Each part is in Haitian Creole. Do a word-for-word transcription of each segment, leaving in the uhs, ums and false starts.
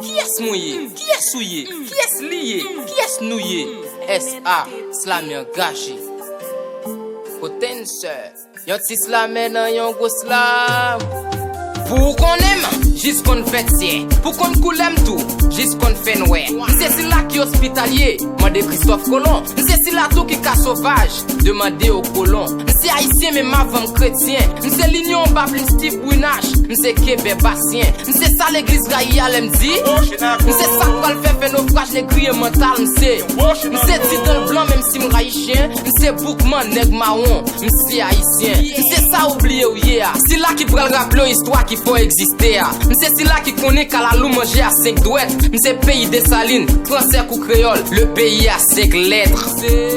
Kiyès mwen ye? Kiyès ou ye? Kiyès li ye? Kiyès nou ye? S A, slamè angaje. Potensè, yon ti slamè nan yon gwo slam. Pou w konnen m, jis konn fè tyè. Pou konn koulè m tou, jis konn fè nwè. M se sila ki ospitalye, mande Kristòf Kolon. M se sila tou ki ka sovaj, demande o kolon. M se ayisyen menm avan m kretyen. M se linyon anba plim Steve Brunache. M se kenbè pasyen. M se sa legliz rayi a lè m di. M se sa k pral fè fè nofraj negriye mantal m se. M se ti dan blan menm si m rayi chen. M se boukman nèg mawon. M se ayisyen. M se sa ou bliye ou ye a. Sila ki pral raple w istwa ki fè w egziste a. M se sila ki konnen kalalou manje a senk dwèt. M se peyi Desalin, fransè kou kreyòl, le peyi a senk lèt.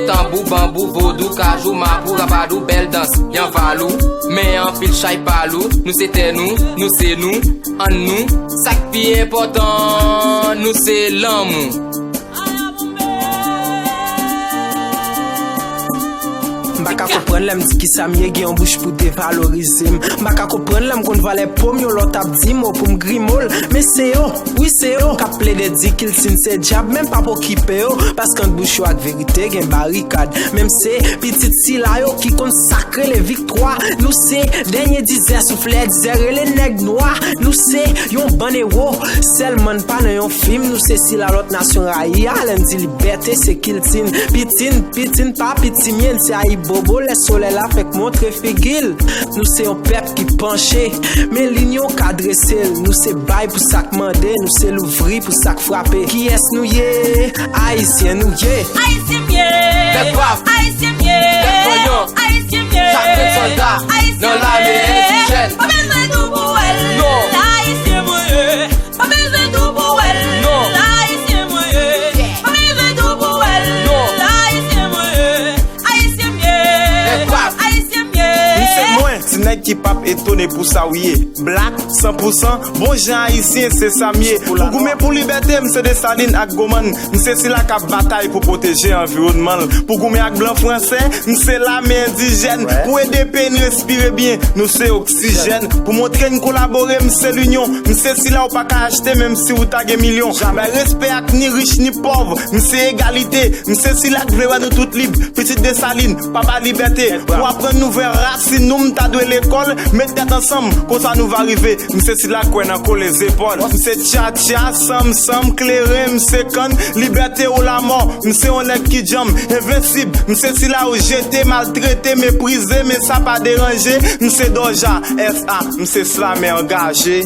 Tanbou, banbou, vodou, kajou, mapou, rapadou, bèl dans, yanvalou, men anpil chay pa lou, nou se tè nou, nou se nou, ann nou, sa k pi enpòtan, nou se lanmou. M pa ka konprann lè m di kisa m ye, gen yon bouch pou devalorize m. M pa ka konprann lè m konn valè po m, yon lòt ap di mo pou m grimo l. Men se yo, wi se yo, k ap plede di kilti n se dyab, men pa p okipe yo, paske ant bouch yo ak verite gen barikad. Men m se pitit sila yo ki konn sa k rele viktwa. Nou se dènye dizè souflè dizè rele nèg nwa. Nou se yon bann ewo, sèlman n pa nan yon fim. Nou se sila lòt nasyon rayi a, lè n di libète se kilti n. Piti n, piti n pa piti m ye, n se Ayibobo, lè solèy la fèk montre figi l. Nou se yon pèp ki panche, men linyon ka drese l. Nou se bay pou sa k mande, nou se louvri pou sa k frape. Kiyès nou ye? Ayisyen nou ye. Ayisyen m ye. Tèt bwaf. Ayisyen m ye. Tèt panyan. Ayisyen m ye. Chak grenn sòlda. Ayisyen m ye. Nan lame endijèn. Pa bezwen di w pou wè l. Non. Ayisyen mwen ye. Pa bezwen di w pou wè l. Non. Ayisyen mwen ye. Pa bezwen di w pou wè l. Non. Ayisyen mwen ye. Ayisyen m ye. Nèg bwaf. Ayisyen m ye. M se mwen, ti nèg ki p ap etone pou sa w ye. Black, san pou san, bon jan ayisyen, se sa m ye. Pou goumen pou libète, m se Desalin ak Goman. M se sila k ap batay pou pwoteje anviwònman l. Pou goumen ak blan fransè, m se lame endijèn. Pou ede peyi n respire byen, nou se oksijèn. Pou montre n kolabore, m se linyon. M se sila w pa ka achte, menm si w ta gen milyon. Bay respè ak ni rich ni pòv, m se egalite. M se sila k vle wè nou tout lib. Pitit Desalin, papa libète. Pou aprann nouvèl rasin nou, m ta dwe lekòl. Met tèt ansanm, konsa nou va rive. M se sila k kwè nan kole zepòl. M se tchatcha, sanm, sanm, kleren, m se kann. Libète ou lamò. M se yon nèg ki djanm, envensib. M se sila yo jete, maltrete, meprize, men sa pa deranje. M se Dòja, S A, m se slamè angaje.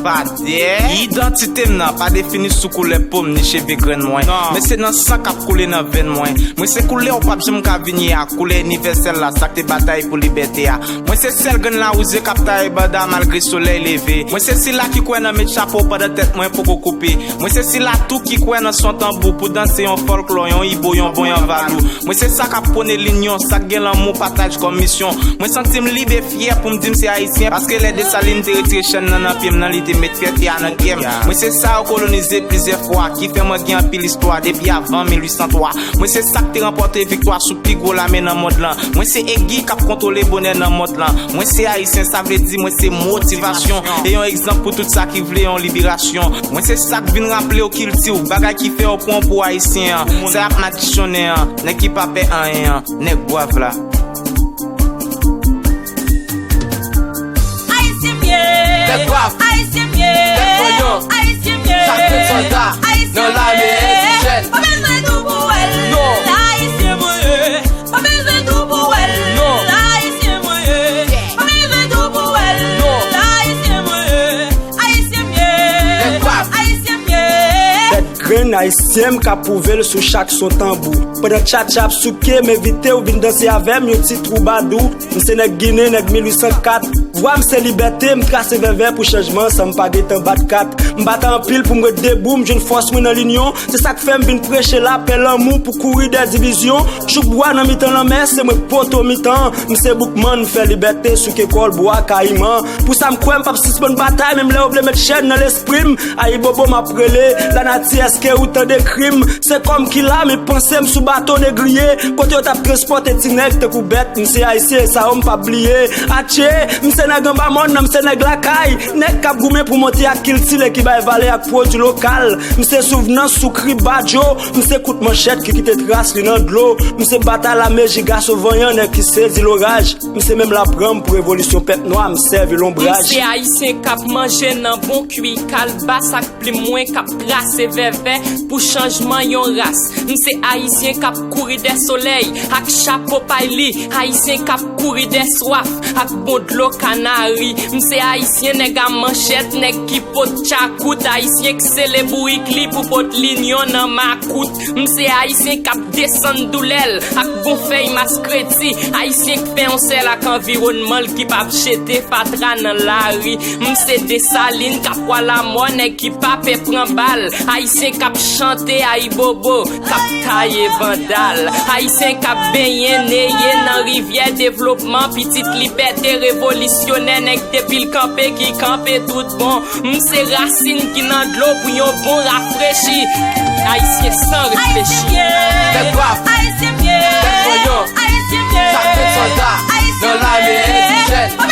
Padè. Idantite m nan pa defini sou koulè po m ni cheve grenn mwen. Men se nan san k ap koule nan venn mwen. Mwen se koulè w p ap janm ka vin ye a, koulè inivèsèl la, sa k te batay pou libète a. Mwen se sèl grenn lawouze k ap taye banda malgre solèy leve. Mwen se sila ki kwè nan met chapo pandan tèt mwen poko koupe. Mwen se sila tou ki kwè nan son tanbou pou danse yon fòlklò, yon ibo, yon bon yanvalou. Mwen se sa k ap pwone linyon, sa k gen lanmou, pataj kòm misyon. Mwen santi m lib e fyè pou m di m se ayisyen, paske lè Desalin te retire chèn nan nan pye m nan, li te met fyète a nan kè m. Mwen se sa yo kolonize plizyè fwa, ki fè mwen gen anpil istwa depi avan mil uit san twa. Mwen se sa k te ranpòte viktwa sou pi gwo lame nan mond lan. Mwen se egi k ap kontwole bonè nan mond lan. Mwen se ayisyen, sa vle di mwen se motivasyon e yon egzanp pou tout sa ki vle yon liberasyon. Mwen se sa k vin raple w kilti w, bagay ki fè w pran w pou ayisyen an. Sa y ap madichonnen an, nèg ki pa pè anyen an, nèg bwav la. Ayisyen m ye. Nèg bwav. Ayisyen m ye. Nèg panyan. Ayisyen m ye. Chak grenn sòlda. Ayisyen m ye. Nan lame endijèn. Pa bezwen di w pou wè l. Non. Ayisyen mwen ye. Pa bezwen di w pou wè l. Non. Ayisyen mwen ye. Pa bezwen di w pou wè l. Non. Ayisyen mwen ye. Ayisyen m ye. Nèg bwav. Ayisyen m ye. Tèt grenn ayisyen m ka pwouve l sou chak son tanbou. Pandan tchatcha ap souke, m envite w vin danse avè m yon ti twoubadou. M se nèg Ginen, nèg mil uit san kat. Vwa m se libète, m trase vèvè pou chanjman san m pa gentan bat kat. M bate anpil pou m ret debou, m jwenn fòs mwen nan linyon. Se sa k fè m vin preche lapè, lanmou pou kouri dèyè divizyon. Chouk bwa nan mitan lanmè, se mwen k poto mitan. M se boukman, m fè libète, souke kòlbwa kayiman. Pou sa m kwè, m p ap sispann batay, menm lè yo vle met chèn nan lespri m. Ayibobo m ap rele, lanati èske ou tande kri m? Se kò m ki la, men panse m sou bato negriye. Kote yo t ap transpòte ti nèg tankou bèt, m se ayisyen, sa yo m p ap bliye. Atche, m se Nèg anba mòn nan, m se nèg lakay. Nèg k ap goumen pou monte ak kilti, nèg ki bay valè ak pwodui lokal. M se souvnans sou kri Badjo. M se kout manchèt ki kite tras li nan dlo. M se batay lame jiga sou vanyan, nèg ki sezi loraj. M se menm lapranm pou revolisyon pèp nwa, m sèvi lonbraj. M se ayisyen k ap manje nan bon kwi, kalbas ak plim mwen k ap trase vèvè pou chanjman yon ras. M se ayisyen k ap kouri dè solèy ak chapo pay li, ayisyen k ap kouri dè swaf ak bon dlo kanari. M se ayisyen nèg a manchèt, nèg ki pot tchakout, ayisyen k sele bourik li pou pot linyon nan makout. M se ayisyen k ap desann doulè l ak bon fèy maskreti, ayisyen k fè yon sèl ak anviwònman l ki p ap jete fatra nan lari. M se Desalin k ap pwa lamò, nèg ki pa pè pran bal, ayisyen k ap chante ayibobo, k ap taye vandal, ayisyen k ap benyen neye nan rivyè devlopman, pitit libète revolisyonè, nèg depi l kanpe ki kanpe tout bon. M se rasin ki nan dlo pou yon bon rafrechi. Ayisyen san reflechi. Ayisyen byen. Nèg brave. Ayisyen byen. Nèg vanyan. Ayisyen byen. Sa k fèt sòlda. Ayisyen byen. Nan lame endijèn.